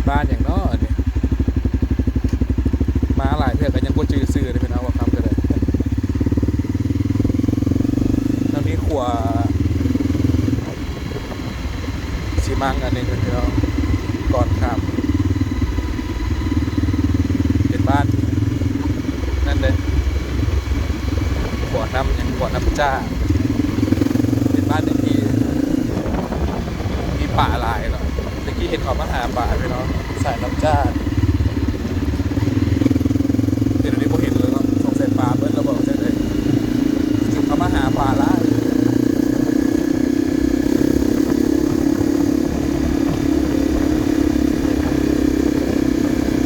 ບ້ານຫຍັງເນາະອັນນີ້? ມາຫຼາຍເທື່ອກໍຍັງບໍ່ຈື່ຊື່ເດ້ພີ່ນ້ອງ ວ່າຄຳເທົ່າໃດ. ທາງນີ້ຂົວຊີມັງອັນໜຶ່ງເດີພີ່ນ້ອງ ກ່ອນຂ້າມ ເປັນບ້ານນັ້ນເດ້ ຂົວນ້ຳຫຍັງ ຂົວນ້ຳຈ້າ ເປັນບ້ານໜຶ່ງທີ່ມີປາຫຼາຍເນາະ. ແຕ່ກີ້ເຫັນເຂົາມາຫາປາຢູ່ເນາະ ສາຍນ້ຳຈ້າ ແຕ່ດຽວນີ້ບໍ່ເຫັນແລ້ວເນາະ ສົງໄສປາເບິດແລ້ວບໍ ຈັກເລີຍ ເຂົາມາຫາປາຫຼາຍ.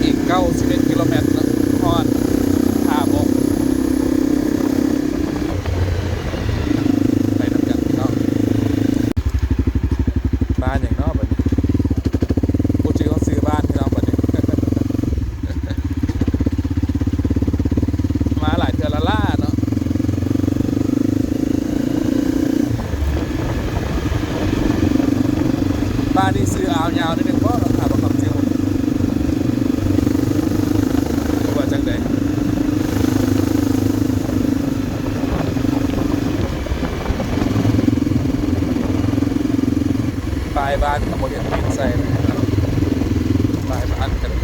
ອີກເກົ້າສິບເອັດກິໂລແມັດເນາະ ຮອດທ່າບົກ ໄປນຳກັນພີ່ນ້ອງ. ບ້ານຫຍັງເນາະບັດນີ້? ບໍ່ຈື່ວ່າຊື່ບ້ານພີ່ນ້ອງບັດນີ້ ມາຫຼາຍເທື່ອລ້າໆເນາະ. ບ້ານນີ້ຊື່ອາວຍາວໜ້ອຍໜຶ່ງບໍເນາະ ຖ້າວ່າຄຳຊື່ ຫຼືວ່າຈັ່ງໃດ? ປ້າຍບ້ານກໍບໍ່ເຮັດຕິດໃສ່ເລີຍເນາະ ປ້າຍບ້ານກໍໄດ້.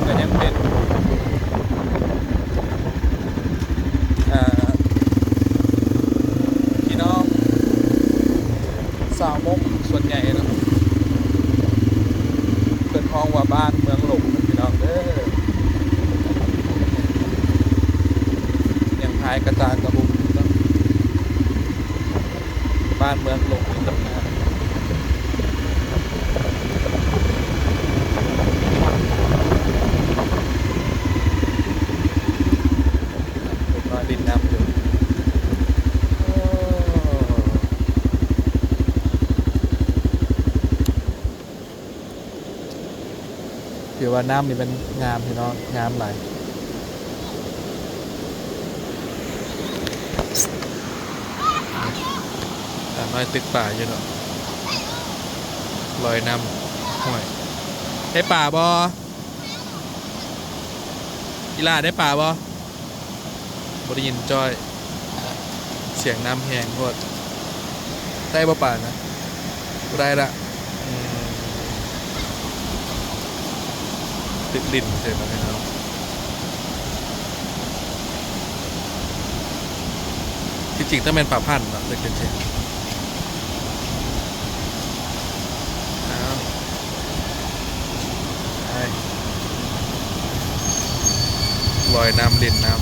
ກໍຍັງເປັນ ອ່າ ພີ່ນ້ອງຊາວມົ້ງສ່ວນໃຫຍ່ເນາະ ເພິ່ນຮ້ອງວ່າບ້ານເມືອງຫຼົງເດີພີ່ນ້ອງເດີ. ຍັງພາຍກະຕ່າງກະບຸກຢູ່ເນາະ ບ້ານເມືອງຫຼົງນີ້ຕ່າງຫາກ. ເດັກນ້ອຍຫຼິ້ນນ້ຳຢູ່ ໂອ້ ຖືວ່ານ້ຳນີ້ແມ່ນງາມພີ່ນ້ອງ ງາມຫຼາຍ. ຫຼານນ້ອຍຕຶກປາຢູ່ເນາະ ລອຍນ້ຳຫ້ວຍ. ໄດ້ປາບໍ່? ອີ່ຫຼ້າໄດ້ປາບໍ່? ບໍ່ໄດ້ຍິນຈ້ອຍ ສຽງນ້ຳແຮງໂພດ. ໄດ້ບໍ່ປານະ? ບໍ່ໄດ້ລະ. ອືມ ຕິດຫຼິ້ນເສີຍເນາະ. ທີ່ຈິງຕ້ອງແມ່ນປາພັນເນາະ ເລິກຈັ່ງຊີ້. ອ້າວ ໄປ ລອຍນ້ຳ ຫຼິ້ນນ້ຳ.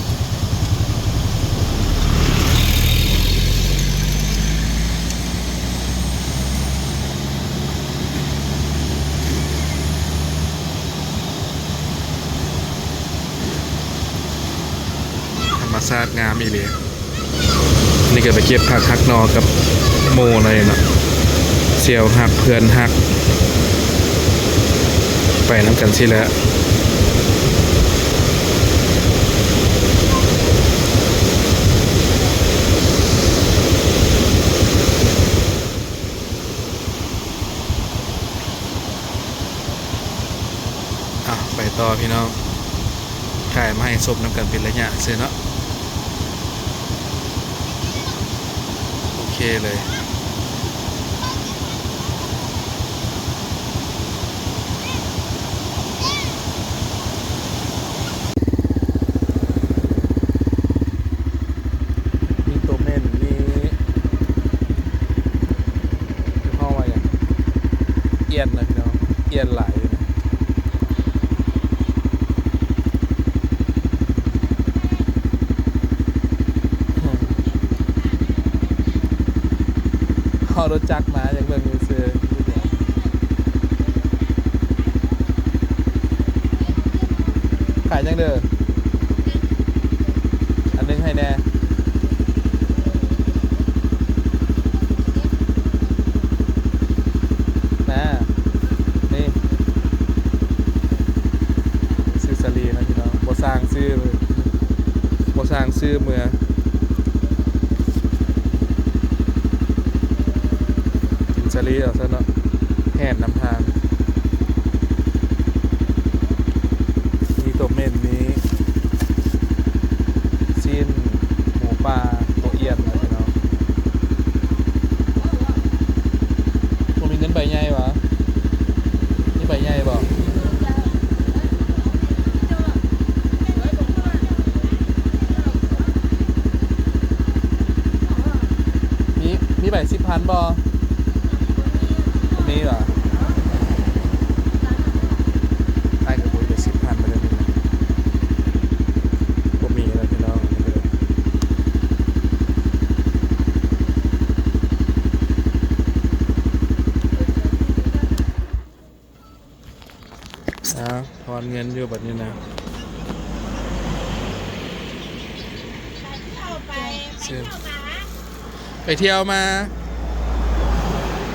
ທຳມະຊາດງາມອີ່ຫຼີ. ນີ້ກໍໄປເກັບຜັກຫັກໜໍ່ກັບໝູ່ໜ້ອຍເນາະ ສ່ຽວຮັກເພື່ອນຮັກ ໄປນຳກັນຊີ້ແຫຼະ. ອ່ະ ໄປຕໍ່ພີ່ນ້ອງ ຖ່າຍມາໃຫ້ຊົມນຳກັນເປັນໄລຍະຊື່ເນາະ. ໂອເຄເລີຍ. ມີຕົວເໝັນ ມີ ເຮົາວ່າຫຍັງ ອຽນນະພີ່ນ້ອງ ອຽນຫຼາຍຢູ່. ເອົາລົດຈັກມາ ຢາກເບິ່ງຊື່ໆ. ຂາຍຫຍັງເດີ? ອັນໜຶ່ງໃຫ້ແດ່. ຄືເມືອ ກິນສາລີເອົາຊະເນາະ ແລ່ນນຳທາງ. ມີໂຕເມັນ ມີຊີ້ນໝູປ່າ ໂຕອຽນນະພີ່ນ້ອງ. ບໍ່ມີເງິນໃບໃຫຍ່ຫວາ? ມີໃບໃຫຍ່ບໍ່? ມີ ມີໃບສິບພັນບໍ່? ບໍ່ມີຫວາ? ອ້າຍກໍບໍ່ມີໃບສິບພັນມາເລີຍ ບໍ່ມີແລ້ວພີ່ນ້ອງ. ອ້າວ ທອນເງິນຢູ່ບັດນີ້ນະ. ໄປທ່ຽວມາ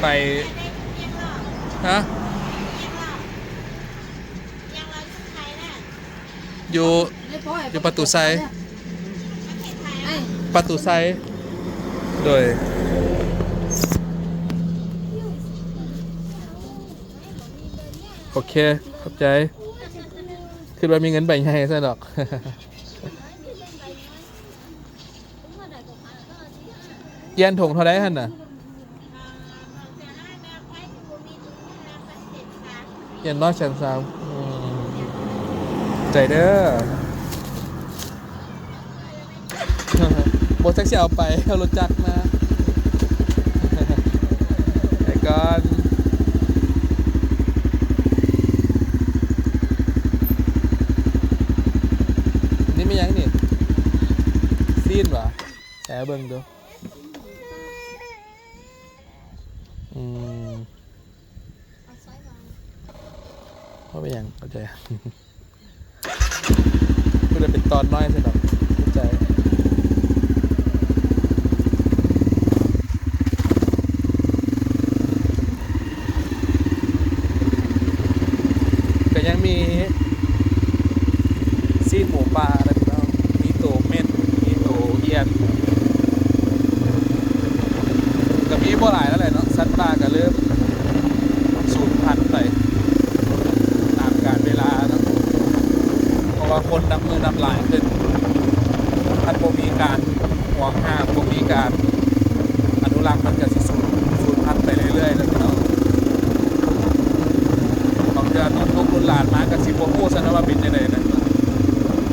ໄປ ຮະ? ຢູ່ ຢູ່ປະຕູໄຊ ປະຕູໄຊ ໂດຍ. ໂອເຄ ຂອບໃຈ. ຄິດວ່າມີເງິນໃບໃຫຍ່ຊັ້ນດອກ. ຢ້ຽນຖົງເທົ່າໃດຫັ້ນນະ? ຢ້ຽນຮ້ອຍແສນສາມ. ອືມ ໃຈເດີ. ບໍ່ຈັກຊິເອົາໄປ ເອົາລົດຈັກມາ ໄປກ່ອນ. ນີ້ແມ່ນຫຍັງນີ້? ຊີ້ນຫວາ? ແອເບິ່ງດູ. ອືມ ບໍ່ເປັນຫຍັງ ເຂົ້າໃຈ. ບໍ່ໄດ້ເປັນຕອນນ້ອຍຊັ້ນດອກ ເຂົ້າໃຈ. ກໍຍັງມີຊີ້ນໝູປ່ານະພີ່ນ້ອງ ມີໂຕເມັນ ມີໂຕອຽນ ກໍມີບໍ່ຫຼາຍແລ້ວແຫຼະເນາະ. ສັດປ່າກໍເລີ່ມສູນພັນໄປຕາມການເວລາເນາະ ເພາະວ່າຄົນນັບມື້ນັບຫຼາຍຂຶ້ນ ຄັນບໍ່ມີການຫວງຫ້າມ ບໍ່ມີການອະນຸລັກ ມັນກໍຊິສູນ ສູນພັນໄປເລື້ອຍໆ ແຫຼະເນາະ. ບາງເທື່ອລຸ້ນລູກລຸ້ນຫຼານມາກໍຊິບໍ່ຮູ້ຊ້ຳວ່າເປັນຈັ່ງໃດນະ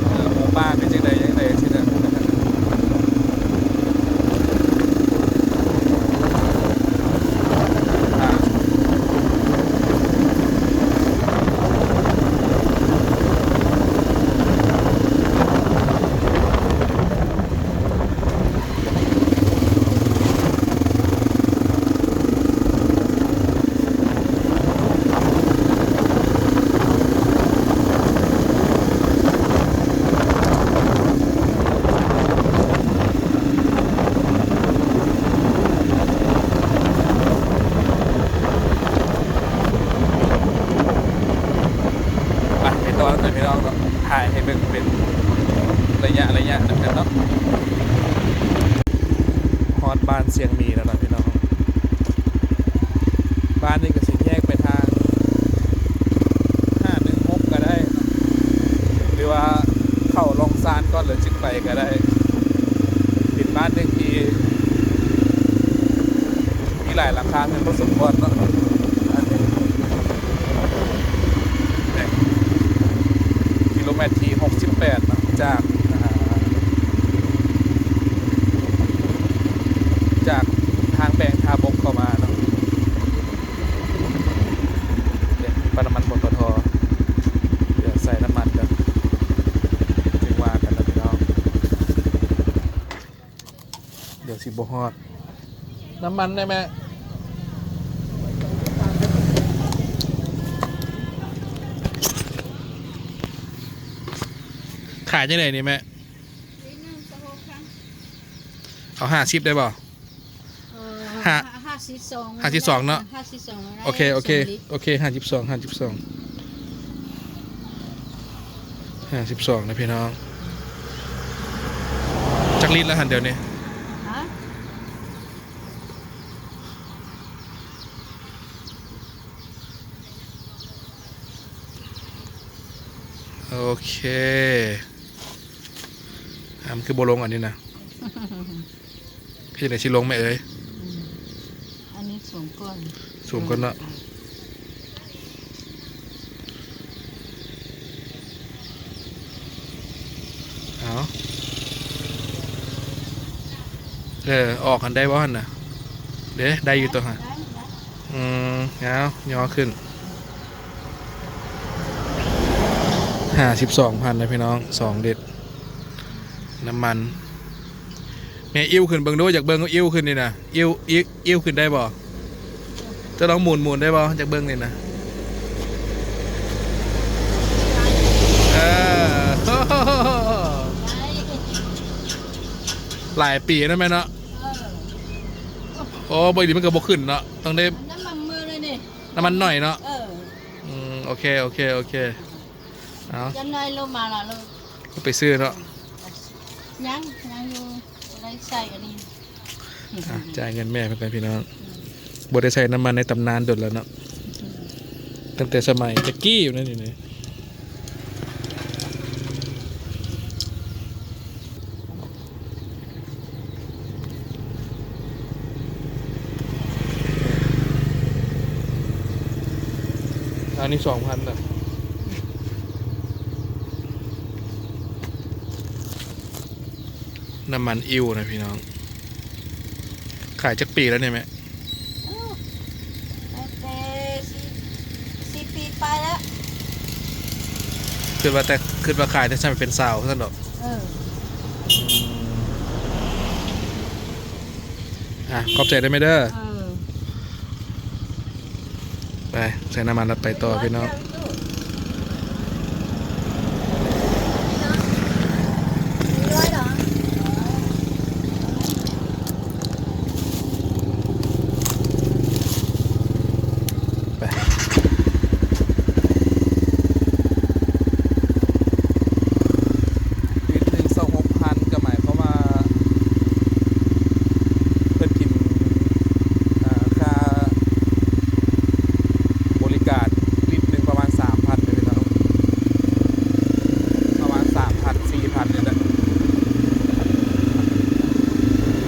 ເອີ ໝູປ່າເປັນຈັ່ງໃດຈັ່ງໃດຊີ້ນະ. ໄປ ໄປຕໍ່ນຳກັນພີ່ນ້ອງເນາະ ຖ່າຍໃຫ້ເບິ່ງເປັນໄລຍະໆ ນຳກັນເນາະ. ຮອດບ້ານຊຽງໝີແລ້ວນະພີ່ນ້ອງ. ບ້ານນີ້ກໍຊິແຍກໄປທາງຫ້າໜຶ່ງຫົກກໍໄດ້ເນາະ ຫຼືວ່າເຂົ້າລ່ອງຊານກ່ອນແລ້ວຈຶ່ງໄປກໍໄດ້. ເປັນບ້ານໜຶ່ງທີ່ມີຫຼາຍຫຼັງຄາເຮືອນພໍສົມຄວນເນາະ. ກິໂລແມັດທີຫົກສິບແປດເນາະ ຈາກ ອ່າ ຈາກທາງແຂວງທ່າບົກເຂົ້າມາເນາະ. ເປັນປ້ຳນ້ຳມັນ ປຕທ. ດຽວໃສ່ນ້ຳມັນກ່ອນ ຈຶ່ງວ່າກັນນະພີ່ນ້ອງ. ດຽວຊິບໍ່ຮອດ. ນ້ຳມັນໄດ້ແມ່? ຂາຍຈັ່ງໃດນີ້ແມ່? ເອົາຫ້າສິບໄດ້ບໍ່? ເອີ ຫ້າ ຫ້າສິບສອງ ຫ້າສິບສອງເນາະ. ຫ້າສິບສອງ ໂອເຄ ໂອເຄ ສອງລິດ ໂອເຄ ຫ້າສິບສອງ ຫ້າສິບສອງ ຫ້າສິບສອງນະພີ່ນ້ອງ. ຈັກລິດແລ້ວຫັ້ນດຽວນີ້? ຮະ? ໂອເຄ ອ່າ ມັນຄືບໍ່ລົງອັນນີ້ນະ? ເຮັດໃດຊິລົງແມ່ເອີຍ? ອືມ ອັນນີ້ສູງກ່ອນ ສູງກ່ອນເນາະ. ເອົາ ເອີ ອອກຫັ້ນໄດ້ບໍ່ຫັ້ນນະ? ເດ້ ໄດ້ຢູ່ຕົວຫັ້ນ. ໄດ້ ໄດ້ ອືມ ເອົາ ຍໍຂຶ້ນ. ຫ້າສິບສອງພັນນະພີ່ນ້ອງ ສອງລິດນ້ຳມັນ. ແມ່ ອິ້ວຂຶ້ນເບິ່ງດູ ຢາກເບິ່ງ ອິ້ວຂຶ້ນນີ້ນະ ອິ້ວ ອິ້ວ ອິ້ວຂຶ້ນໄດ້ບໍ່? ເຈົ້າລອງໝູນໆ ໄດ້ບໍ່? ຢາກເບິ່ງນີ້ນະ. ເອີ ຫຼາຍປີແລ້ວແມ່ເນາະ. ເອີ ໂອ້ ບໍ່ດີມັນກໍບໍ່ຂຶ້ນເນາະ ຕ້ອງໄດ້ ນ້ຳມັນມືເລີຍນີ້ ນ້ຳມັນໜ້ອຍເນາະ. ເອີ ອືມ ໂອເຄ ໂອເຄ ໂອເຄ ເອົາ ຈັກໜ້ອຍລົງມາລະ ໄປຊື້ເນາະ. ຍັງ ຍັງຢູ່ ບໍ່ໄດ້ໃສ່ອັນນີ້. ອ່ະ ຈ່າຍເງິນແມ່ເພິ່ນກ່ອນພີ່ນ້ອງ. ບໍ່ໄດ້ໃສ່ນ້ຳມັນໃນຕຳນານດົນແລ້ວເນາະ ຕັ້ງແຕ່ສະໄໝແຕ່ກີ້ຢູ່ນັ້ນນີ້. ອັນນີ້ສອງພັນນະ ນ້ຳມັນອິ້ວນະພີ່ນ້ອງ. ຂາຍຈັກປີແລ້ວນີ້ແມ່? ໂອ້ ຕັ້ງແຕ່ສີ່ ສີ່ປີປາຍແລ້ວ. ຄິດວ່າແຕ່ ຄິດວ່າຂາຍແຕ່ຊັ້ນເປັນສາວຊັ້ນດອກ. ເອີ ອືມ ອ່ະ ຂອບໃຈເດີແມ່ເດີ. ເອີ ໄປ ໃສ່ນ້ຳມັນແລ້ວໄປຕໍ່ພີ່ນ້ອງ. ໄປ ລິດໜຶ່ງຊາວຫົກພັນ ກໍໝາຍຄວາມວ່າ ເພິ່ນກິນ ອ່າ ຄ່າບໍລິການລິດໜຶ່ງປະມານສາມພັນເດ້ພີ່ນ້ອງ ປະມານສາມພັນ ສີ່ພັນນີ້ແຫຼະ.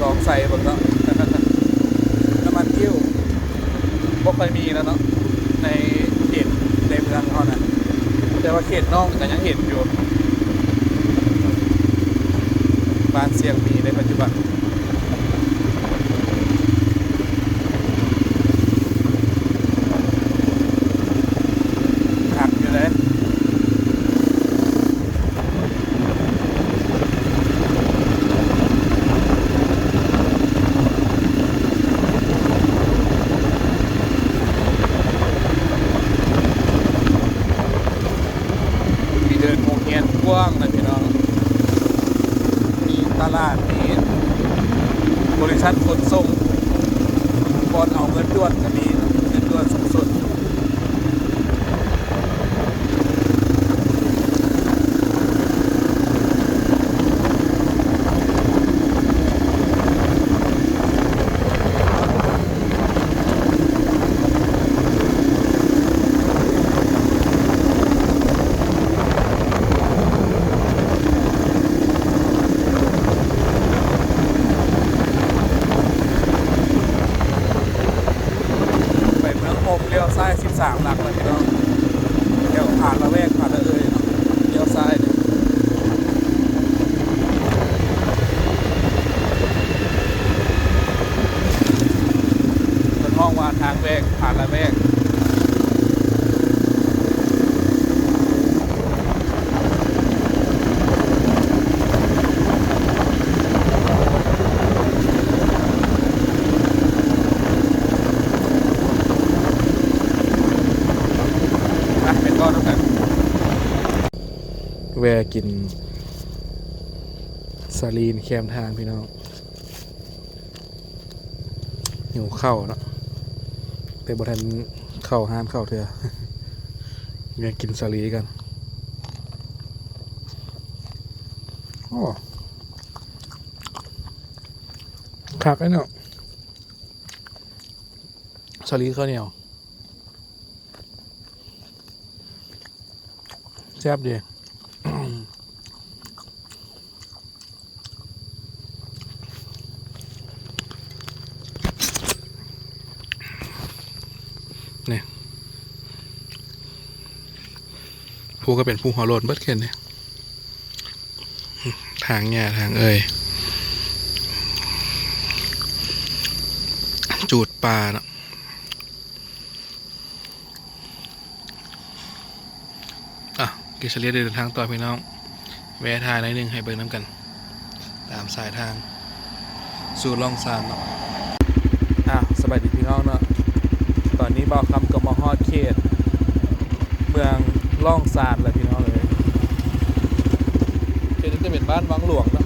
ລອງໃສ່ເບິ່ງເນາະ ນ້ຳມັນອິ້ວບໍ່ຄ່ອຍມີແລ້ວເນາະ ໃນເຂດໃນເມືອງເຮົານະ ແຕ່ວ່າເຂດນອກກໍຍັງເຫັນຢູ່ ບ້ານຊຽງມີໃນປັດຈຸບັນ. ຄັກຢູ່ເດ້ ທີ່ເດີ່ນໂຮງຮຽນກວ້າງນະພີ່ນ້ອງ. ມີຕະຫຼາດ ມີບໍລິສັດຂົນສົ່ງ ບ່ອນເອົາເງິນດ່ວນກໍມີ ເງິນດ່ວນສູງສຸດ. ໄປເມືອງພົມ ລ້ຽວຊ້າຍສິບສາມຫຼັກແລ້ວພີ່ນ້ອງ ແຖວຜາລະແວກ ຜາລະເອີຍເນາະ ລ້ຽວຊ້າຍເດ້. ເພິ່ນຮ້ອງວ່າທາງແວກ ຜາລະແວກ. ໄປ ໄປຕໍ່ນຳກັນ. ແວ່ກິນສາລີແຄມທາງພີ່ນ້ອງ. ຫິວເຂົ້າເນາະ ແຕ່ບໍ່ທັນເຂົ້າຮ້ານເຂົ້າເທື່ອ ແວ່ກິນສາລີກ່ອນ. ໂອ້ ຄັກເດ້ເນາະ ສາລີເຂົ້າໜຽວ ແຊບເດ້. ນີ້ ພູກໍເປັນພູຫົວໂລ້ນເບິດເຂດນີ້ ທາງຫຍ້າທາງເອີ່ຍ ຈູດປ່າເນາະ. ອ່ະ ກິດສະເລດເດີນທາງຕໍ່ພີ່ນ້ອງ ແວ່ຖ່າຍໜ້ອຍໜຶ່ງໃຫ້ເບິ່ງນຳກັນ ຕາມສາຍທາງສູ່ລ່ອງຊານເນາະ. ອ່ະ ສະບາຍດີພີ່ນ້ອງເນາະ ຕອນນີ້ບ່າວຄຳກໍມາຮອດເຂດເມືອງລ່ອງຊານແລ້ວພີ່ນ້ອງເອີຍ ເຂດນີ້ຈະເປັນບ້ານວັງຫຼວງເນາະ.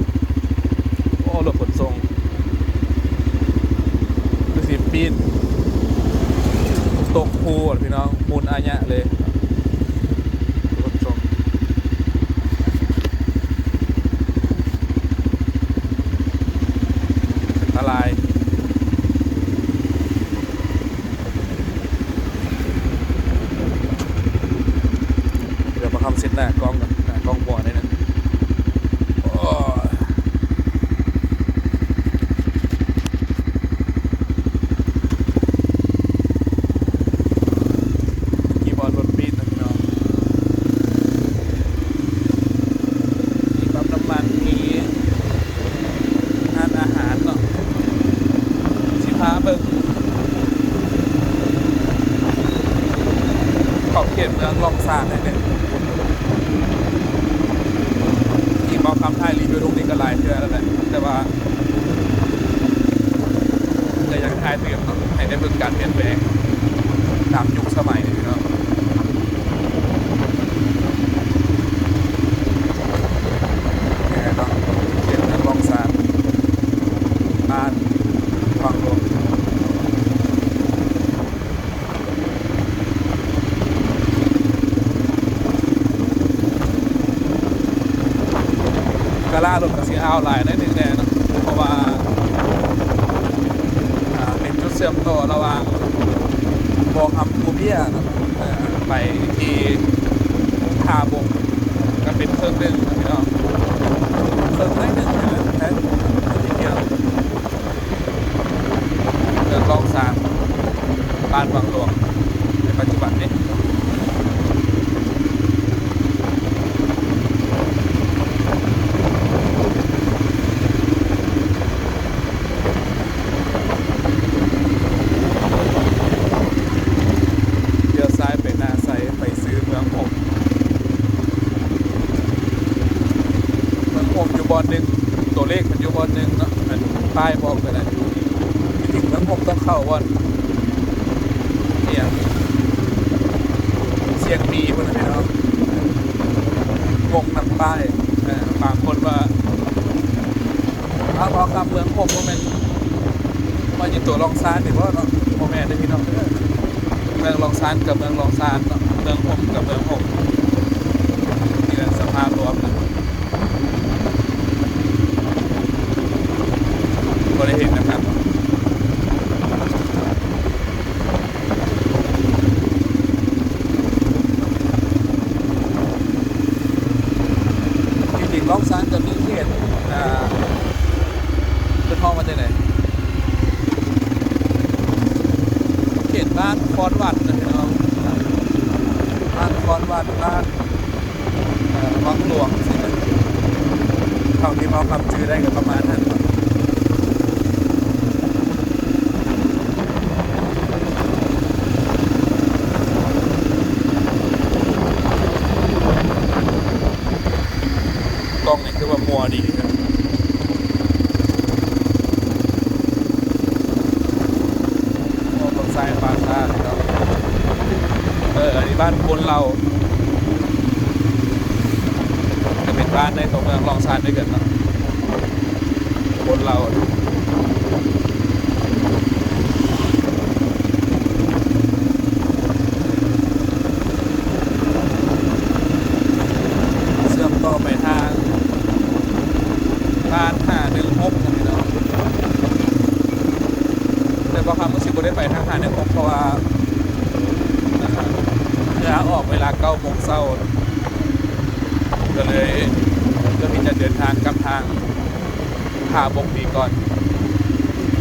ໂອ້ ລົດຂົນສົ່ງ ຄືຊິປີນຕົກພູພີ່ນ້ອງ ໝຸນອາຍະເລີຍ ລົດຂົນສົ່ງ ອັນຕະລາຍ. ດຽວມາຄຳເຊັດໜ້າກ້ອງກ່ອນ ໜ້າກ້ອງມົວໜ້ອຍໜຶ່ງ ໂອ້ຍ ມີບ່ອນລົດປີນນະພີ່ນ້ອງ ມີປ້ຳນ້ຳມັນ ມີ ຮ້ານອາຫານເນາະ ຊິພາເບິ່ງຂອບເຂດເມືອງລ່ອງຊານໜ້ອຍໜຶ່ງ. ທີ່ເວົ້າຄຳຖ່າຍຣີວິວລົງນີ້ກໍຫຼາຍເທື່ອແລ້ວແຫຼະ ແຕ່ວ່າກໍຢາກຖ່າຍຕື່ມເນາະ ໃຫ້ໄດ້ເບິ່ງການປ່ຽນແປງຕາມຍຸກສະໄໝເນາະ. ນີ້ແຫຼະເນາະ ເຂດເມືອງລ່ອງຊານ ບ້ານວັງຫຼວງ ກະລະລົດກະຊິອ້າວຫຼາຍໜ້ອຍໜຶ່ງແດ່ເນາະ ເພາະວ່າ ອ່າ ເປັນຈຸດເຊື່ອມຕໍ່ລະຫວ່າງບໍ່ຄຳພູເບ້ຍເນາະ ເອີ ໄປທີ່ທ່າບົກ ກໍເປັນເຄິ່ງໜຶ່ງເນາະ ເຄິ່ງໜ້ອຍໜຶ່ງນີ້ແຫຼະ ແຕ່ທີ່ເມືອງລ່ອງຊານ ບ້ານວັງຫຼວງ ໃນປັດຈຸບັນນີ້. ລ້ຽວຊ້າຍໄປນາໄຊ ໄປຊື່ເມືອງຫົມ ເມືອງຫົມຢູ່ບ່ອນໜຶ່ງ ຕົວເລກມັນຢູ່ບ່ອນໜຶ່ງເນາະ ອັນປ້າຍບອກໄປແລ້ວ ທີ່ຈິງເມືອງຫົມຕ້ອງເຂົ້າບ່ອນ ອີ່ຫຍັງ ຊຽງໝີພຸ້ນນະພີ່ນ້ອງ ງົງນຳປ້າຍ ເອີ ບາງຄົນວ່າ ອ້າວ ເວົ້າຄຳເມືອງຫົມບໍ່ແມ່ນມາຢູ່ຕົວລ່ອງຊານນີ້ບໍ່ເນາະ? ບໍ່ແມ່ນເດີພີ່ນ້ອງເດີ ເມືອງລ່ອງຊານກໍເມືອງລ່ອງຊານເນາະ ເມືອງຫົມກໍເມືອງຫົມ ນີ້ແຫຼະສະພາບລວມນະ ບໍ່ໄດ້ເຫັນນຳກັນ. ທີ່ຈິງລ່ອງຊານກໍມີເຂດ ອ່າ ເພິ່ນຮ້ອງວ່າຈັ່ງໃດ ເຂດບ້ານຄອນວັດນະພີ່ນ້ອງ ບ້ານຄອນວັດ ບ້ານ ເອີ ວັງຫຼວງຊີ້ນະ ເທົ່າທີ່ເວົ້າຄຳຊື່ໄດ້ກໍປະມານນັ້ນເນາະ. ກ້ອງນີ້ຄືວ່າມົວດີເນາະ ໂອ້ ບັກຊາຍປາຊາເນາະ ເອີ ອັນນີ້ບ້ານໂພນເຫຼົ່າ ກໍເປັນບ້ານໃນຕົວເມືອງລ່ອງຊານດ້ວຍກັນເນາະ ໂພນເຫຼົ່າ ເຊື່ອມຕໍ່ໄປທາງບ້ານຫ້າໜຶ່ງຫົກນະພີ່ນ້ອງ. ລາອອກເວລາເກົ້າໂມງເຊົ້າ ກໍເລີຍເລືອກທີ່ຈະເດີນທາງກັບທາງທ່າບົກນີ້ກ່ອນ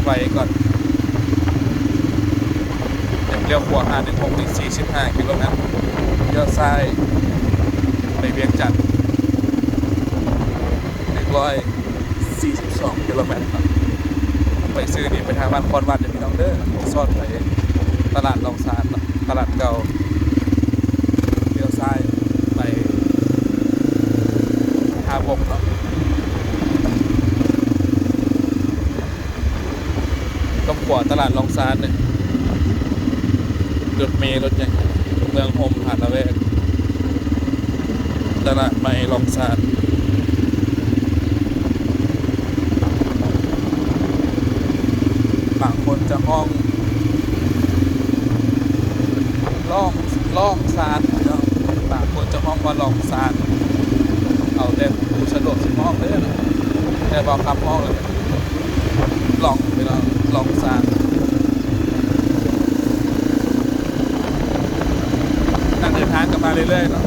ໄວກ່ອນ. ລ້ຽວຂວາ ຫ້າໜຶ່ງຫົກ ນີ້ ສີ່ສິບຫ້າກິໂລແມັດ, ລ້ຽວຊ້າຍໄປວຽງຈັນ ໜຶ່ງຮ້ອຍສີ່ສິບສອງກິໂລແມັດເນາະ. ໄປຊື້ນີ້ໄປທາງບ້ານຄອນວັດເດີພີ່ນ້ອງເດີ, ຊອດໄປຕະຫຼາດລອງຊານເນາະ, ຕະຫຼາດເກົ່າ. ລ້ຽວຊ້າຍໄປທ່າບົກເນາະ. ກັບຂວາຕະຫຼາດລອງຊານເດ້, ລົດເມລົດຫຍັງ ເມືອງຮົ່ມ ຫາດລະແວກ ຕະຫຼາດໃໝ່ລອງຊານ. ບາງຄົນຈະຮ້ອງ ລອງ ລອງຊານເນາະ, ບາງຄົນຈະຮ້ອງວ່າລອງຊານ. ເອົາແຕ່ຜູ້ສະດວກຊິຮ້ອງເດີເນາະ, ແຕ່ເວົ້າຄຳຮ້ອງແລ້ວ ລອງ ພີ່ນ້ອງ ລອງຊານ. ນັກເດີນທາງກໍມາເລື້ອຍໆເນາະ,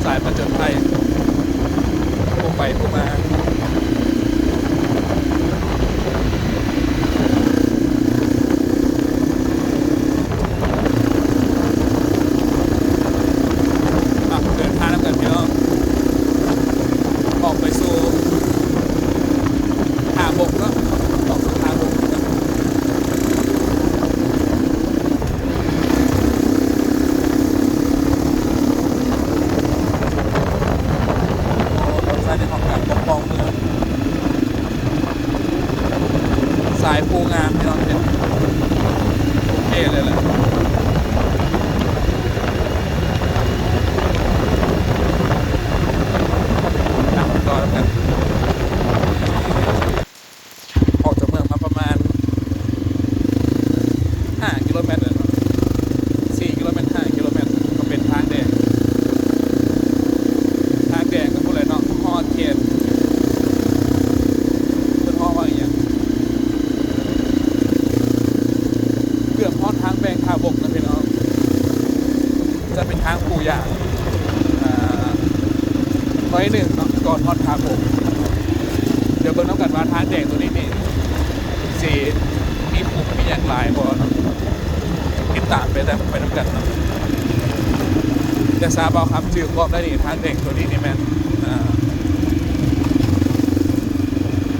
ສາຍຜະຈົນໄພ ຜູ້ໄປຜູ້ມາ. ອ່ະ ເດີນທາງນຳກັນພີ່ນ້ອງ, ອອກໄປສູ່ທ່າບົກເນາະ, ອອກສູ່ທ່າບົກ. ສາຍເສັ້ນຂອງການປົກປ້ອງເມືອງ ສາຍພູງາມ ພີ່ນ້ອງເອີຍ, ໂອເຄເລີຍແຫຼະ. ອ່ະ ຕໍ່ກັນ ອອກຈາກເມືອງມາປະມານຫ້າກິໂລແມັດແລ້ວເນາະ, ສີ່ກິໂລແມັດ ຫ້າກິໂລແມັດ ກໍເປັນທາງແດງ. ທາງແດງກໍພຸ້ນແຫຼະເນາະ, ຮອດເຂດ ເພິ່ນຮ້ອງວ່າອີ່ຫຍັງ, ເກືອບຮອດທາງແບ່ງທ່າບົກນະພີ່ນ້ອງ. ຈະເປັນທາງປູຢາງ ອ່າ ໜ້ອຍໜຶ່ງເນາະ ກ່ອນຮອດທ່າບົກ. ດຽວເບິ່ງນຳກັນວ່າທາງແດງໂຕນີ້ນີ້ ຊິມີຂຸມມີຫຍັງຫຼາຍບໍ່ເນາະ, ຕິດຕາມໄປນຳ ໄປນຳກັນເນາະ. ແຕ່ຊາວເວົ້າຄຳຈື່ຄວາມໄດ້ນີ້ ທາງແດງໂຕນີ້ນີ້ແມ່ນ ອ່າ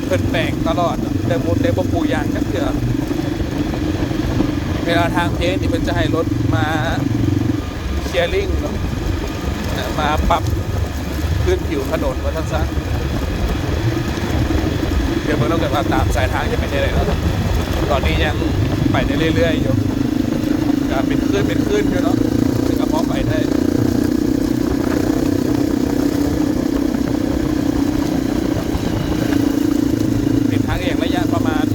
ເພິ່ນແປງຕະຫຼອດເນາະ, ແຕ່ບໍ່ ແຕ່ບໍ່ປູຢາງຈັກເທື່ອ. ເວລາທາງເພນີ້ເພິ່ນຈະໃຫ້ລົດມາ clearing ເນາະ ມາປັບພື້ນຜິວຖະໜົນວ່າຊັ້ນຊະ. ດຽວເບິ່ງນຳກັນວ່າຕາມສາຍທາງຈະເປັນຈັ່ງໃດເນາະ, ຕອນນີ້ຍັງໄປໄດ້ເລື້ອຍໆຢູ່, ກະເປັນຄື້ນເປັນຄື້ນຢູ່ເນາະ, ແຕ່ກະພໍໄປໄດ້. ເປັນທາງແດງໄລຍະປະມານ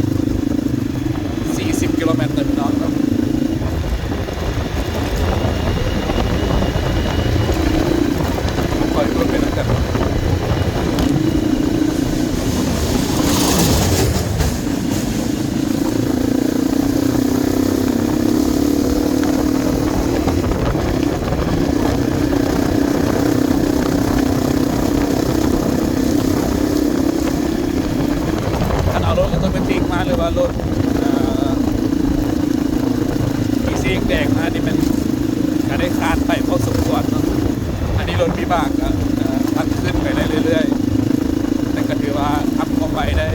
ສີ່ສິບກິໂລແມັດເນາະ. ຄັນເອົາລົດອອໂຕແມຕິກມາ ຫຼືວ່າລົດ ເອີ່ ທີ່ສີແດງມານີ້ ແມ່ນກໍໄດ້ຄາດໄປພໍສົມຄວນເນາະ. ອັນນີ້ລົດວິບາກກໍ ເອີ່ ມັນຂຶ້ນໄປໄດ້ເລື້ອຍໆ, ແຕ່ກໍຖືວ່າທຳຄວາມໄວໄດ້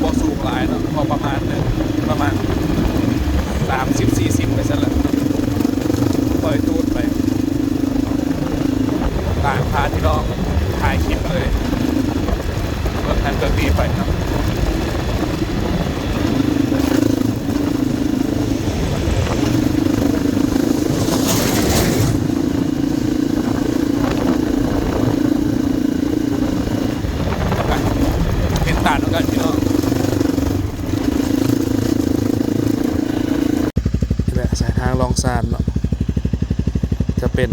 ບໍ່ສູງຫຼາຍເນາະ, ພໍປະມານໜຶ່ງ ປະມານສາມສິບ ສີ່ສິບໄປຊັ້ນລະ, ຄ່ອຍຕູດໄປ. ຕາມພາພີ່ນ້ອງຖ່າຍຄລິບເລີຍ, ເບິ່ງຫັ້ນເບິ່ງນີ້ໄປເນາະ. ຕິດຕາມນຳກັນພີ່ນ້ອງ. ນີ້ແຫຼະສາຍທາງລອງຊານເນາະ, ຈະເປັນ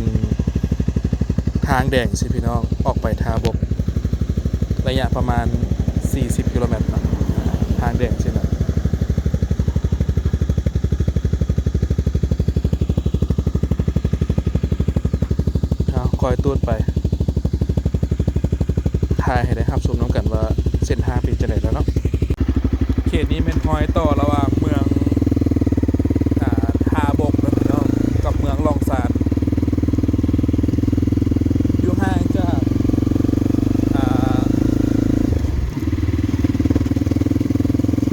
ທາງແດງຊີ້ພີ່ນ້ອງ, ອອກໄປທ່າບົກ ໄລຍະປະມານສີ່ສິບກິໂລແມັດເນາະ, ທາງແດງຊີ້ນະ. ຄອຍຕູດໄປ ຖ່າຍໃຫ້ໄດ້ຮັບຊົມນຳກັນວ່າເສັ້ນທາງເປັນຈັ່ງໃດແລ້ວເນາະ. ເຂດນີ້ແມ່ນຮອຍຕໍ່ລະຫວ່າງເມືອງ ອ່າ ທ່າບົກເນາະພີ່ນ້ອງ ກັບເມືອງລ່ອງຊານ ຢູ່ຫ່າງຈາກ ອ່າ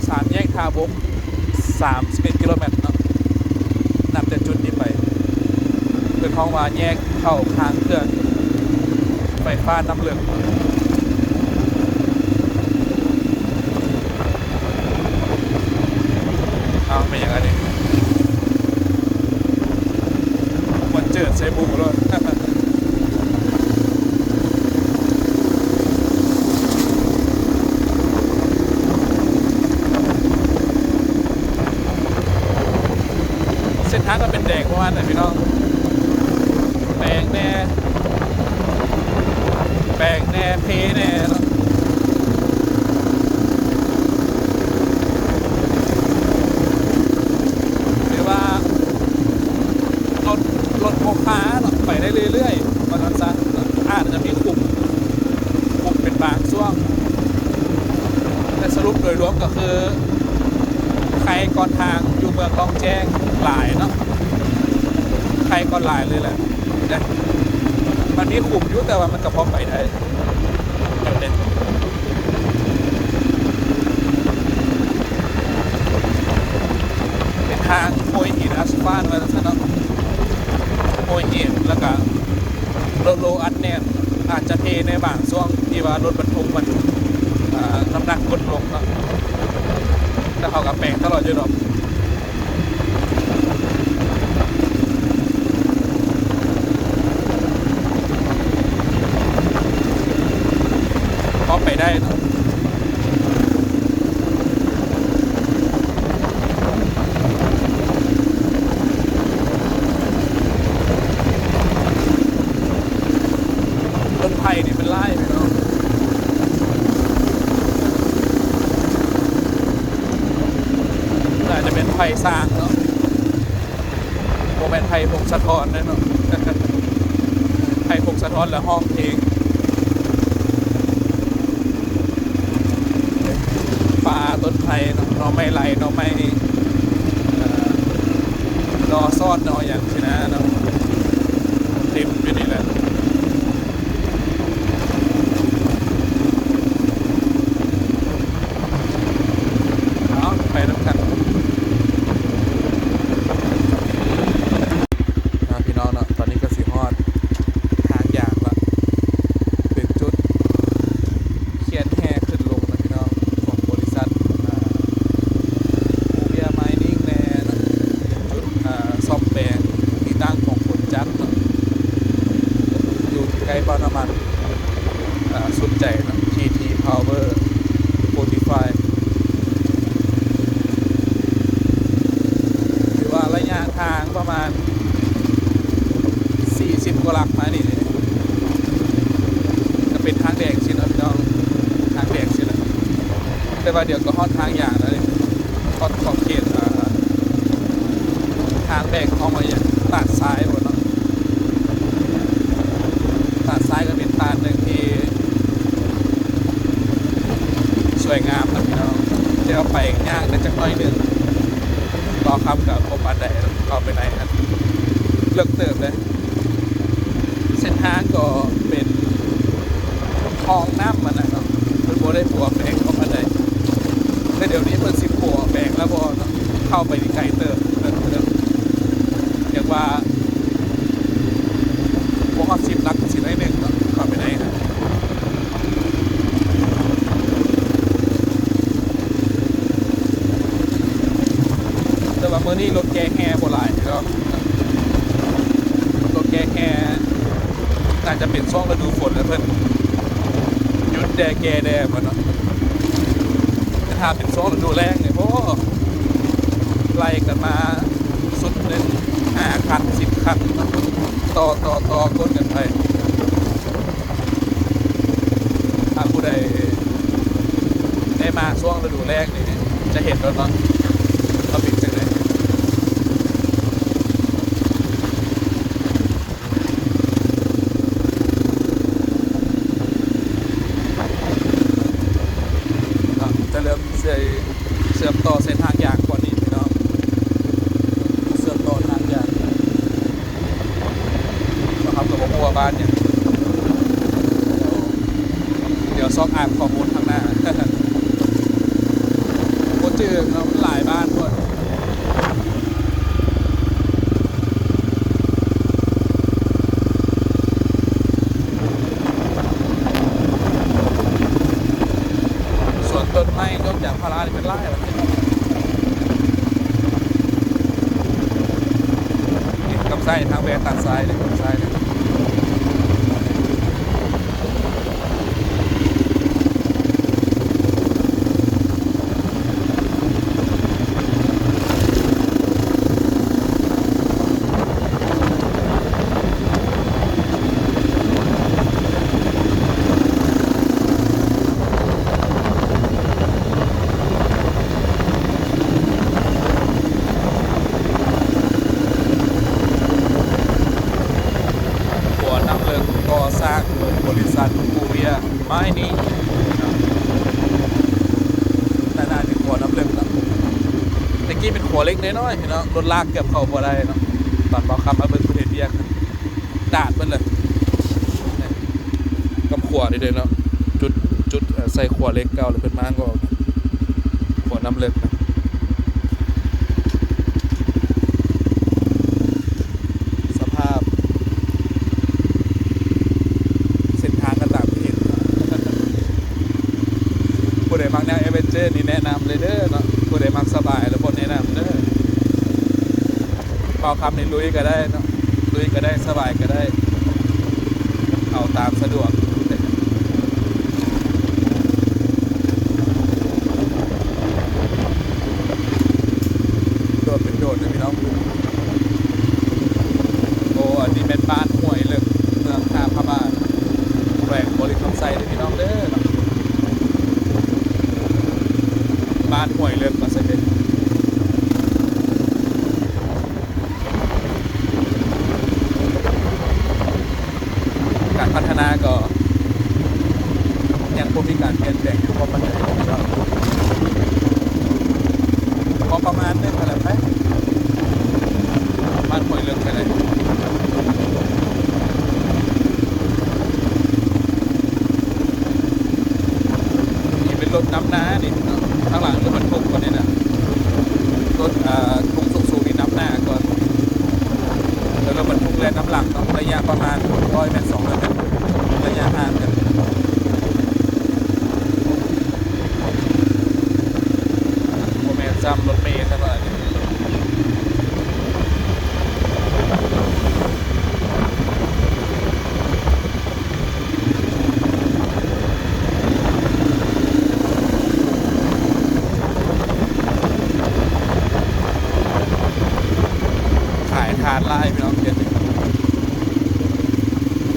ສາມແຍກທ່າບົກ ສາມສິບເອັດກິໂລແມັດເນາະ ນັບແຕ່ຈຸດນີ້ໄປ ເພິ່ນຮ້ອງວ່າແຍກເຂົ້າທາງເຄື່ອນໄຟຟ້ານ້ຳເລິກ. ເອົ້າ ແມ່ນຫຍັງອັນນີ້? ມັນເຈີດໃສ່ບຸໂລດ. ເສັ້ນທາງກໍເປັນແດງປະມານນັ້ນພີ່ນ້ອງ ແປງແດ່ ແປງແດ່ ເພແດ່ເນາະ ຫຼືວ່າ ລົດ ລົດບໍ່ຄາເນາະ ໄປໄດ້ເລື້ອຍໆ ວ່າຊັ້ນຊະ ອາດຈະມີຂຸມ ຂຸມເປັນບາງຊ່ວງ ແຕ່ສະຫຼຸບໂດຍລວມກໍຄື ໄຄກ່ອນທາງຢູ່ເມືອງລ່ອງແຈ້ງຫຼາຍເນາະ ໄຄກ່ອນຫຼາຍເລີຍແຫຼະ ມັນມີຂຸມຢູ່ ແຕ່ວ່າມັນກໍພໍໄປໄດ້. ເປັນທາງໂຮຍຫີນອາສຟານວ່າຊັ້ນຊະເນາະ ໂຮຍຫີນ ແລ້ວກະໂລໂລອັດແໜ້ນ ອາດຈະເພໃນບາງຊ່ວງທີ່ວ່າລົດບັນທຸກມັນ ອ່າ ນ້ຳໜັກກົດລົງເນາະ ແຕ່ເຂົາກໍແປງຕະຫຼອດຢູ່ດອກ. ພໍໄປໄດ້ເນາະ ຕົ້ນໄຜ່ນີ້ມັນຫຼາຍພີ່ນ້ອງ ອາດຈະເປັນໄຜ່ຊ້າງເນາະ ບໍ່ແມ່ນໄຜ່ພົງສະທອນເດ້ເນາະ ໄຜ່ພົງສະທອນລະຮ້ອງເພງ ປ່າ ຕົ້ນໄຜ່ເນາະ ໜໍ່ໄມ້ໄຫຼ ໜໍ່ໄມ້ ເອີ ໜໍ່ຊອດ ໜໍ່ຫຍັງຊີ້ນະເນາະ ເຕັມຢູ່ນີ້ແຫຼະ. ເອົາ ໄປນຳກັນເນາະພີ່ນ້ອງເນາະ ຕອນນີ້ກໍຊິຮອດທາງຢາງລະ ເປັນຈຸດຂຽນແຮ່ຂຶ້ນລົງນະພີ່ນ້ອງ ຂອງບໍລິສັດ ອ່າ ກູເບຍມາຍນິງແດ່ເນາະ ເປັນຈຸດ ອ່າ ສ້ອມແປງທີ່ຕັ້ງຂອງຂົນຈັກເນາະ ຢູ່ໃກ້ປ້ຳນ້ຳມັນ. ອ່າ ສົນໃຈເນາະ ທີທີພາວເວີ ໂຟຕີຟາຍ ຖືວ່າໄລຍະທາງປະມານສີ່ສິບກວ່າຫຼັກມານີ້ ກໍເປັນທາງແດງຊີ້ເນາະພີ່ນ້ອງ ທາງແດງຊີ້ແຫຼະ ແຕ່ວ່າດຽວກໍຮອດທາງຢາງແລ້ວ ຮອດຂອບເຂດ ອ່າ ທາງແບ່ງອອກມາຫຍັງ ຕາດຊາຍບໍ່ເນາະ ຕາດຊາຍກໍເປັນຕາດໜຶ່ງທີ່ສວຍງາມນະພີ່ນ້ອງ ແຕ່ວ່າໄປຍາກແດ່ຈັກໜ້ອຍໜຶ່ງ ບ່າວຄຳກໍບໍ່ປານໃດ ເຂົ້າໄປໃນຫັ້ນເລິກເຕີບເດ້. ເສັ້ນທາງກໍເປັນຮ່ອງນ້ຳຫັ້ນນະເນາະ ເພິ່ນບໍ່ໄດ້ປົວແປງເຂົ້າປານໃດ ແຕ່ດຽວນີ້ເພິ່ນຊິປົວແປງແລ້ວບໍ່ເນາະ ເຂົ້າໄປນີ້ໄກເຕີບ ເລິກເຕີບ ຢາກວ່າບໍ່ຮອດສິບຫຼັກ ຊິໜ້ອຍໜຶ່ງເນາະ ເຂົ້າໄປໃນຫັ້ນ. ແຕ່ວ່າມື້ນີ້ລົດແກ່ແຮ່ບໍ່ຫຼາຍເນາະ ລົດແກ່ແຮ່ໜ້າຈະເປັນຊ່ວງລະດູຝົນແລ້ວ ເພິ່ນຢຸດແດ່ແກ່ແດ່ບໍ່ເນາະ ແຕ່ຖ້າເປັນຊ່ວງລະດູແລ້ງນີ້ ໂອ້ ໄລ່ກັນມາຊຸດໜຶ່ງ ຫ້າຄັນ ສິບຄັນ ຕໍ່ ຕໍ່ ຕໍ່ກົນກັນໄປ. ຖ້າຜູ້ໃດໄດ້ມາຊ່ວງລະດູແລ້ງນີ້ ຈະເຫັນໂລດເນາະ ວ່າເປັນຈັ່ງໃດ. ຊ້າຍ ທາງແວ່ຕັດຊ້າຍເດ້ ທາງຊ້າຍເດ້. ຂົວນ້ຳເລິກກໍ່ສ້າງໂດຍບໍລິສັດ Korea Mining ເນາະ. ໜ້າ ໜ້າຈະຂົວນ້ຳເລິກເນາະ. ແຕ່ກີ້ເປັນຂົວເຫຼັກນ້ອຍໆ ພີ່ນ້ອງ, ລົດລາກເກືອບເຂົ້າບໍ່ໄດ້ເນາະ. ຕອນບ່າວຄຳມາເບິ່ງເພິ່ນເຮັດວຽກ ດາດເບິດເລີຍ ກັບຂົວນີ້ເດ້ເນາະ. ຈຸດ ຈຸດ ເອີ ໃສ່ຂົວເຫຼັກເກົ່າ ແລ້ວເພິ່ນມ້າງອອກ ຂົວນ້ຳເລິກນະ. ສະພາບເສັ້ນທາງກໍຕາມທີ່ເຫັນ. ຜູ້ໃດມັກແນວແອດເວັນເຈີນີ້ແນະນຳເລີຍເດີເນາະ, ຜູ້ໃດມັກສະບາຍແລ້ວບໍ່ແນະນຳເດີ. ບ່າວຄຳນີ້ລຸຍກໍໄດ້ເນາະ, ລຸຍກໍໄດ້ ສະບາຍກໍໄດ້ ເອົາຕາມສະດວກ. ໂດດເປັນໂດດເລີຍພີ່ນ້ອງ. ໂອ້ ອັນນີ້ແມ່ນບ້ານຫ້ວຍເລິກ ເມືອງທ່າພະບາດ ແຂວງບໍລິຄຳໄຊເດີພີ່ນ້ອງເດີເນາະ. ບ້ານຫ້ວຍເລິກວ່າຊັ້ນເດ. ການພັດທະນາກໍຍັງບໍ່ມີການປ່ຽນແປງຢູ່ພໍປານໃດເນາະ, ພໍປະມານໜຶ່ງຫັ້ນແຫຼະໄປ ບ້ານຫ້ວຍເລິກກໍໄດ້. ນີ້ເປັນລົດນຳໜ້ານີ້ເນາະ, ທາງຫຼັງລົດບັນທຸກຄົນນີ້ນະ, ລົດ ອ່າ ຖົງສູງໆນີ້ນຳໜ້າກ່ອນ ແລ້ວລົດບັນທຸກແລ່ນນຳຫຼັງເນາະ, ໄລຍະປະມານຮ້ອຍແມັດ ສອງຮ້ອຍແມັດ ໄລຍະຫ່າງກັນ. ບໍ່ແມ່ນຊ້ຳລົດເມຊັ້ນວ່າອັນນີ້. ຂາຍຖ່ານຫຼາຍພີ່ນ້ອງ, ດຽວນີ້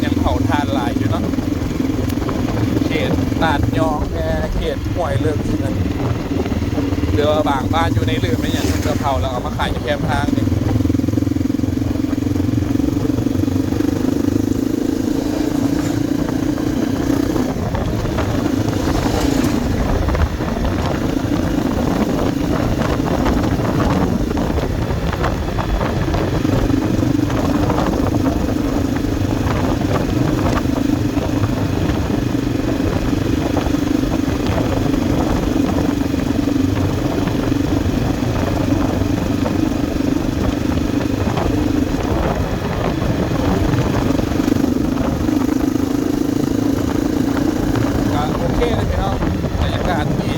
ຍັງເຜົາຖ່ານຫຼາຍຢູ່ເນາະ. ເຂດຕາດຍອງແທ້ ເຂດຫ້ວຍເລິກ ຫຼືວ່າບາງບ້ານຢູ່ໃນເຫຼືອແມ່ນຫຍັງ ເພິ່ນກໍເຜົາແລ້ວເອົາມາຂາຍຢູ່ແຄມທາງນີ້. ກໍໂອເຄເລີຍພີ່ນ້ອງ, ບັນຍາກາດດີ.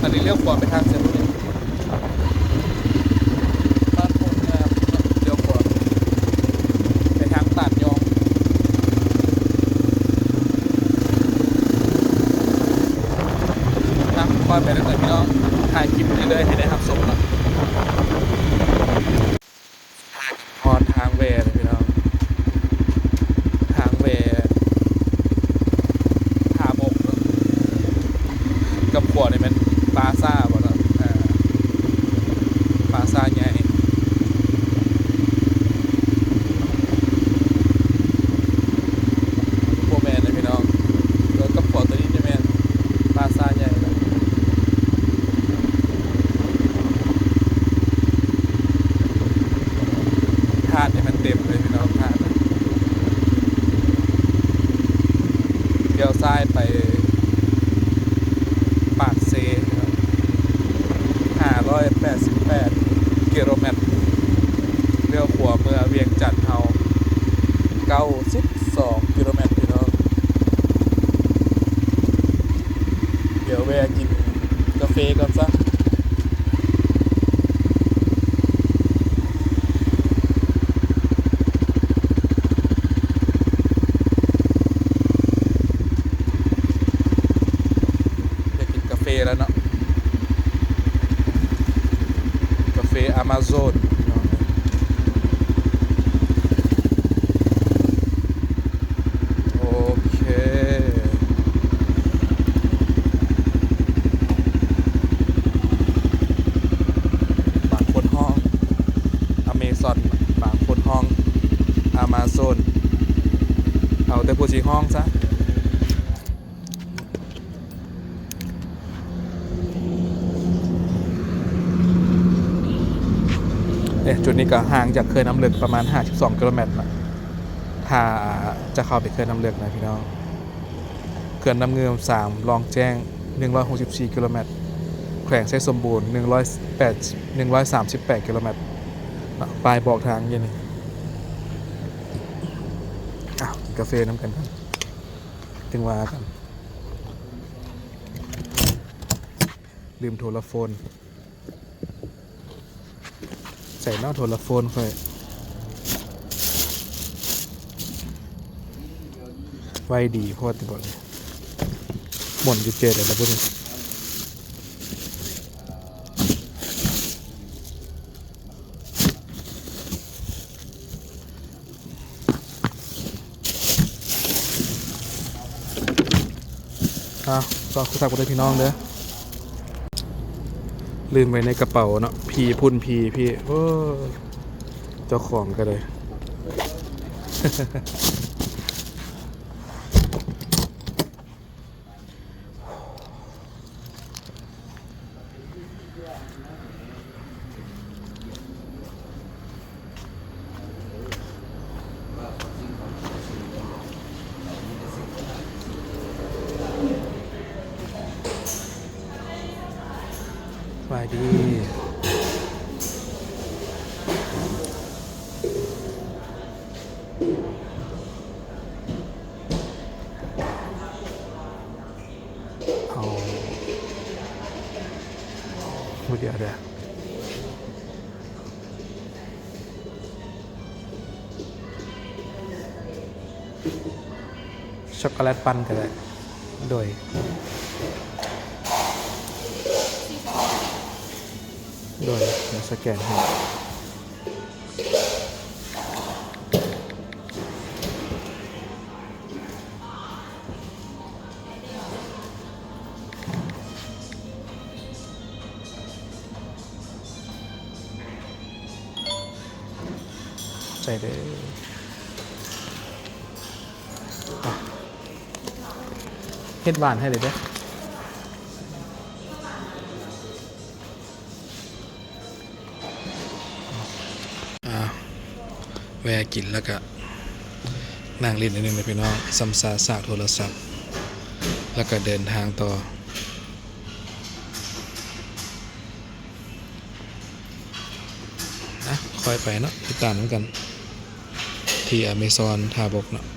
ອັນນີ້ລ້ຽວຂວາໄປທາງເຊໂປະເລດ ບ້ານໂພນງາມ, ລ້ຽວຂວາໄປທາງຕາດຍອງ. ນະ ປ່ອຍໄປເລື້ອຍໆ ພີ່ນ້ອງ, ຖ່າຍຄລິບເລື້ອຍໆ ໃຫ້ໄດ້ຮັບຊົມເນາະ. ຮອດທາງແວ່ແລ້ວພີ່ນ້ອງ, ທາງແວ່ທ່າບົກເນາະ. ກັບຂວານີ້ແມ່ນປາຊາບໍ່ເນາະ, ເອີ ປາຊາໃຫຍ່. ບໍ່ແມ່ນເດ້ພີ່ນ້ອງ, ເອີ ກັບຂວາໂຕນີ້ຈະແມ່ນປາຊາໃຫຍ່ເນາະ. ທາດນີ້ມັນເຕັມເລີຍພີ່ນ້ອງ, ທາດ. ລ້ຽວຊ້າຍໄປປາກເຊ ຫ້າຮ້ອຍແປດສິບແປດກິໂລແມັດ, ລ້ຽວຂວາເມືອວຽງຈັນເຮົາ ເກົ້າສິບສອງກິໂລແມັດ ພີ່ນ້ອງ. ດຽວແວ່ກິນກາເຟກ່ອນຊະ. ຊອນ ບາງຄົນຮ້ອງອາມາໂຊນ ເອົາແຕ່ຜູ້ຊິຮ້ອງຊະ. ເອີ ຈຸດນີ້ກໍຫ່າງຈາກເຂື່ອນນ້ຳເລິກປະມານຫ້າສິບສອງກິໂລແມັດນະ ຖ້າຈະເຂົ້າໄປເຂື່ອນນ້ຳເລິກນະພີ່ນ້ອງ. ເຂື່ອນນ້ຳງື່ມສາມ ລ່ອງແຈ້ງ ໜຶ່ງຮ້ອຍຫົກສິບສີ່ກິໂລແມັດ, ແຂວງໄຊສົມບູນ ໜຶ່ງຮ້ອຍແປດ ໜຶ່ງຮ້ອຍສາມສິບແປດກິໂລແມັດເນາະ. ປ້າຍບອກທາງຢູ່ນີ້. ອ້າວ ກິນກາເຟນຳກັນກ່ອນ ຈຶ່ງວ່າກັນ. ລືມໂທລະໂຟນ. ໃສ່ເນາະ ໂທລະໂຟນຂ້ອຍ ໄວດີໂພດຕິບໍນີ້. ໝົນຢູ່ເຈັດແລ້ວບໍ່ນີ້. ອ້າວ ຂໍໂທດນຳເດີພີ່ນ້ອງເດີ ລືມໄວ້ໃນກະເປົາເນາະ. ຜີພຸ້ນຜີພີ້ ໂອ້ ເຈົ້າຂອງກໍໄດ້. ສະບາຍດີ. ເອົາ ບໍ່ເດ ຊັອກໂກແລັດປັ່ນກໍໄດ້. ໂດຍ ໂດຍ ດຽວສະແກນໃຫ້. ໃສ່ເດີ ເຮັດຫວານໃຫ້ເລີຍເດີ. ອ່າ ແວ່ກິນແລ້ວກະນັ່ງຫຼິ້ນໜ້ອຍໜຶ່ງເດີພີ່ນ້ອງ ຊຳຊາສາກໂທລະສັບ ແລ້ວກະເດີນທາງຕໍ່. ອ່ະ ຄ່ອຍໄປເນາະ ຕິດຕາມນຳກັນ ທີ່ອາເມຊອນທ່າບົກເນາະ.